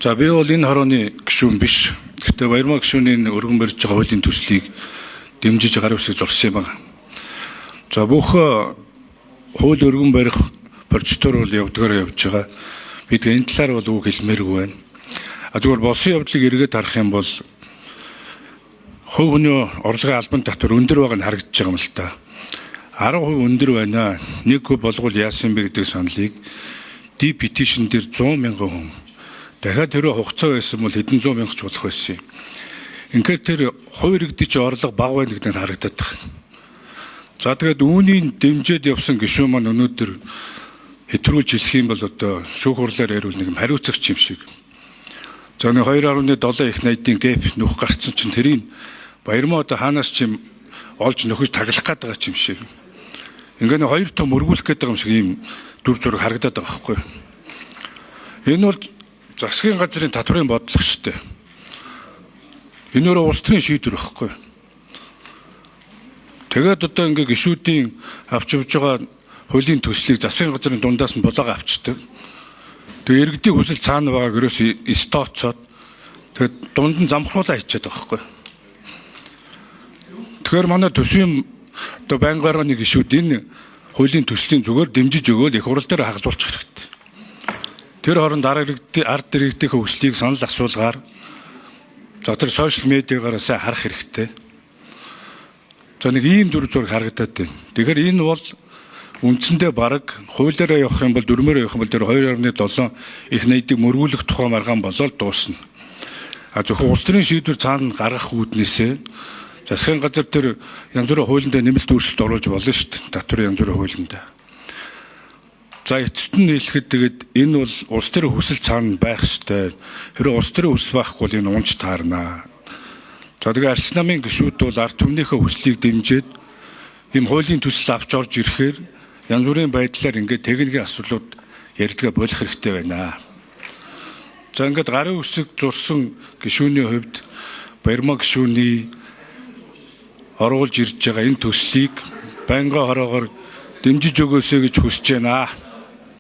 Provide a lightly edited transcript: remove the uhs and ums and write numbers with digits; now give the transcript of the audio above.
За, би бол энэ хорооны гишүүн биш. Гэхдээ Баярмаа гишүүний өргөн барьж байгаа хуулийн төслийг дэмжиж гарын үсэг зурсан юм байна. За, бүх хууль өргөн барих процедур бол явдгаараа явж байгаа. Бид энэ талаар бол үг хэлмээргүй байна. А зүгээр болсон явдлыг эргээд харах юм бол хувь хүний орлогын албан татвар өндөр байгаа нь харагдаж байгаа юм л та. 10% өндөр байна. 1% болгол яасан бэ гэдэг саналыг D petition дээр 100 мянган хүн, дахиад тэрэ хугацаа байсан бол хэдэн зуун мянга ч болох байсан юм. Ингээд тэр хувь иргэдийн орлого бага байна гэдэг нь харагдаад байна. За, тэгээд үүнийг дэмжиж явсан гишүүн маань өнөөдөр хэтрүүлж хэлэх юм бол одоо шүүх хурлаар яриул нэг юм хариуцагч юм шиг. За, нэг 2.7 их найдын gap нөх гарцсан чинь тэрийг Баярмаа одоо хаанаас ч юм олж нөхөж таглах гээд байгаа юм шиг. Ингээ нэг хоёр том мөргүүлэх гээд байгаа юм шиг ийм дүр зураг харагдаад байгаа байхгүй. Энэ бол засгийн газрын татварын бодлого шүү дээ. Энэ өөрөө улс төрийн шийдвэр байхгүй. Тэгээд одоо ингээ гишүүдийн авч явж байгаа хуулийн төслийг засгийн газрын дундаас нь булаага авчдаг. Тэгээ иргэдийн хүсэл цаана байгааг ерөөс стоцоод, тэгээд дунд нь замхруулаа хийчихэд байгаа байхгүй. Тэгэхээр манай төсвийн одоо байнгын орны гишүүд энэ хуулийн төслийн зүгээр дэмжиж өгөөл их хурал дээр хагалуулчих хэрэгтэй. Тэр хооронд ард иргэдийн ард иргэдийн хүслийг санал асуулгаар, за, тэр social media гаараа сайн харах хэрэгтэй. За, нэг ийм дүр зураг харагдаад байна. Тэгэхээр энэ бол үндсэндээ бараг хуулиараа явах юм бол, дүрмээрээ явах юм бол тэр 2.7 их найдыг мөргүүлэх тухай маргаан болоод дуусна. А зөвхөн улс төрийн шийдвэр цаана гаргах үүднээсээ засгийн газар тэр янз бүрийн хуулиндаа нэмэлт өөрчлөлт оруулж болно шүү дээ. Татварын янз бүрийн хуулиндаа. За, эцэст нь хэлэхэд тэгээд энэ бол улс төрийн хүсэл цаана байх ёстой. Хэрэв улс төрийн хүсэл байхгүй бол энэ унж таарнаа. За, тэгээ арч намын гишүүд бол ард түмнийхээ хүслийг дэмжиж ийм хуулийн төсөл авч орж ирэхээр янз бүрийн байдлаар ингээд техникийн асуудлууд ярьдгаа болох хэрэгтэй байна. За, ингээд гарын үсэг зурсан гишүүний хувьд Баярмаа гишүүний оруулж ирж байгаа энэ төслийг байнгын хороогоор дэмжиж өгөөсэй гэж хүсэж байна.